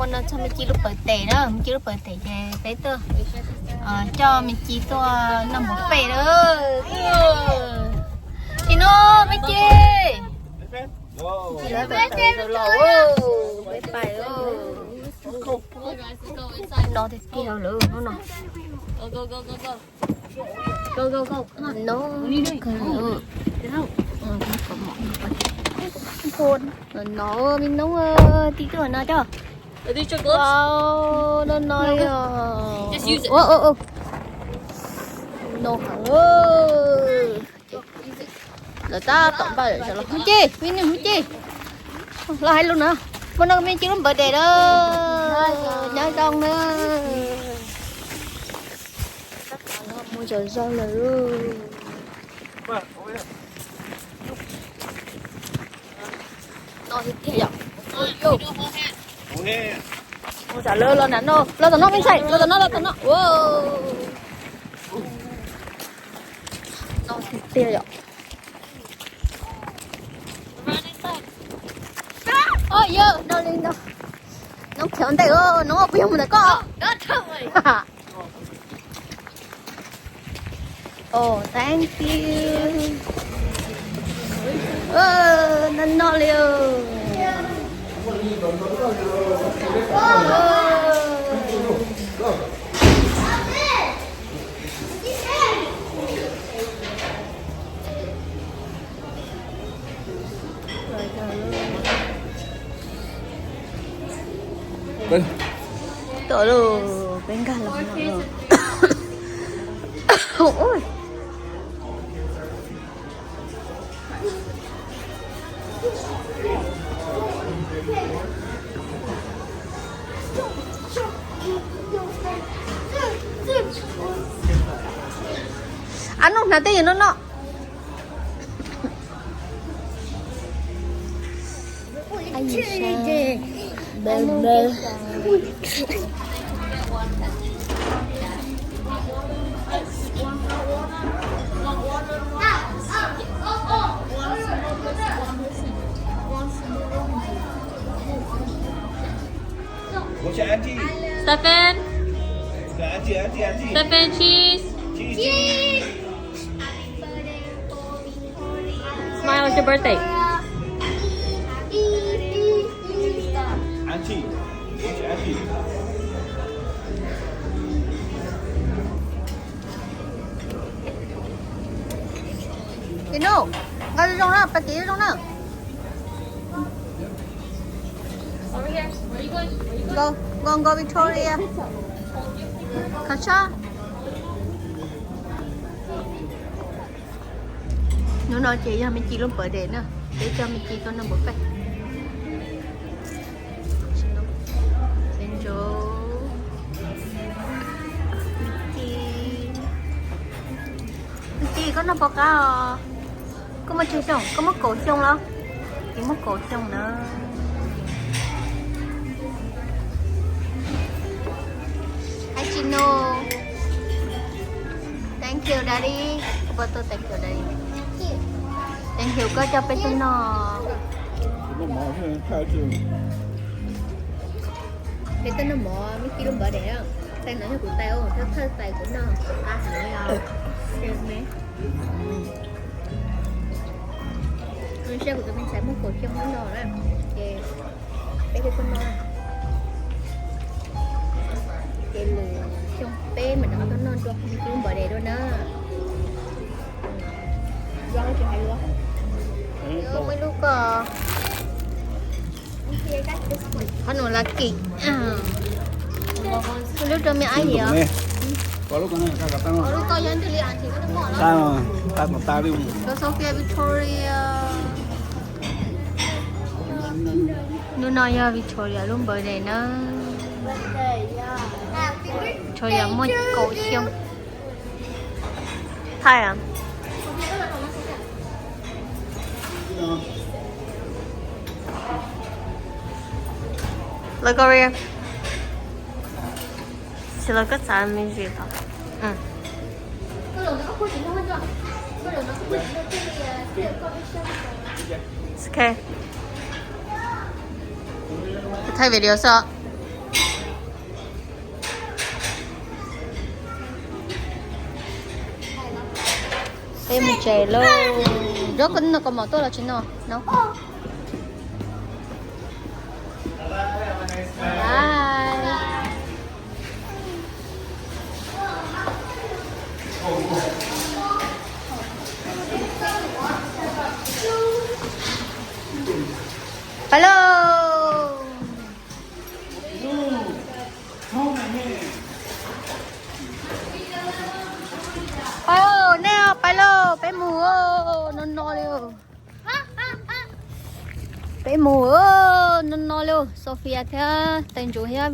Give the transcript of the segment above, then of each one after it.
No txog me Ci lub pawv tes na, me Ci lub pawv tes ces peb tuaj coj me Ci tuaj noj buffet na. Tsis no me Ci. Lawv pawv tes los peb pais. No tiag tiag lawm hnub no. No, no, me noob tib tuaj no coj. No no, no heev. Lawv tab tom npaj los, Hmoob Ci, me Hmoob Ci, los hais lus na. Muaj no me Ci lub birthday na, nyob zoo na. Mus zom zaws lawm. No tiag tiag yom. Mus tam lawv los nram no, los tom no me ntxhais, los tom no, los tom no. No tiag tiag yom. Oj yog no li no. Noob khiav ntej, noob puas yog mus ntawm koj? Oh, thank you. No no li. Tuaj lauj, peb nkag los no. Ab, nug hnav tej yam no no. Stefan. Stefan, cheese. Cheese. Smile, it's your birthday. Nqa zoo na, pas kev zoo na. Nqa, nqa Victoria. Khav sab. Hnub no ces yog me Ci lub birthday na, peb coj me Ci tuaj noj buffet. Me Ci, koj noj puas qab os? Koj muaj tsawg xyoo? Koj muaj kaum xyoo los? Tsis muaj kaum xyoo na. Hais tsis nug. Thank you, Daddy. Koj puas tuaj thank you, Daddy? Thank you koj coj peb tuaj noj. Peb tuaj noj mov, me Ci lub birthday na. Tais no yog kuv tais, thawj thawj tais kuv noj, qab heev li os. Cheers, me. Ntshe kuv tus me ntxhais muaj kaum xyoo no na, ces peb thiaj tuaj noj. Ces lwm xyoo peb mam rov qab tuaj noj dua me Ci lub birthday dua na. Muaj ib lub ko. Qhov nus lucky. Ib lub rau me ab yim os. Rau Sophia Victoria. Hnub no yog Victoria lub birthday na. Victoria muaj kaum xyoo. Thaij a. Lawv ko, tsis lawv koj txav me ntsis tod. Ok. Thaij video xwb. Mus tsev lauj. Zaub koj noj koj mam tuaj los tsis noj no. Pais lauj. Pais, nej pais lauj, peb mus no no li. Peb mus no no li. Sophia thiab Tais Ntsuv thiab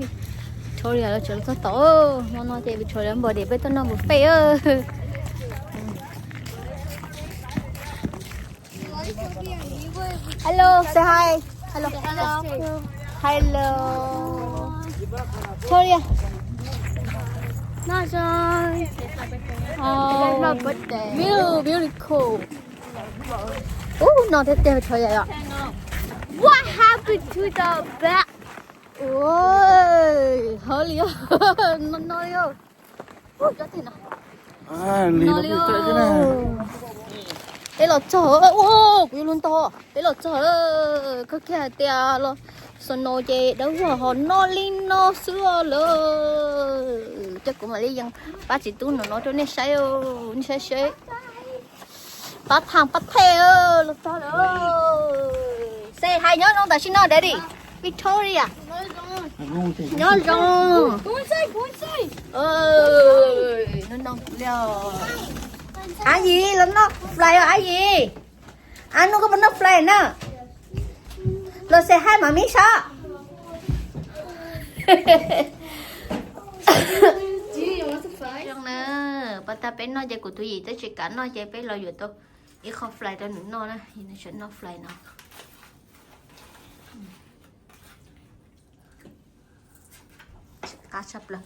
Victoria los tsev los txog tod. No no ces Victoria npog dem peb tuaj noj buffet. Hello, say hi. Hello. Hello. Victoria. Not sure. Oh, beautiful. Ub, no thiab tiag Victoria yom. What happened to the back? Ui, hauv li, no no li. Ub, cov tim no. No li. Peb los txog, ua, kuv yuav luag ntog, peb los txog. Koj kiag hais tias los snow ces dawb vog ho no li no xwb lawm. Coj kuv mam li yees pab txiv tub no no rau nej saib, nej saib seb. Pab thaj pab thej los txog lawm. Say hi nyob zoo tam sim no daddy. Victoria. Nyob zoo. Av yim los noj fly os av yim. Av nus koj puas noj fly na? Los say hi mam mi saib. Zoo na, pas tag peb noj ces kuv tus yim twb tsis kam noj ces peb los yuav tau ib qho fly rau nws noj na, nws tseem noj fly no. Qab tshaj plaws.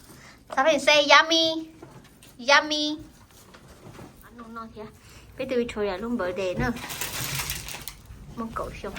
Xav pheej say yummy, yummy. Noj no thiab. Peb tus Victoria lub birthday na, muaj kaum xyoo.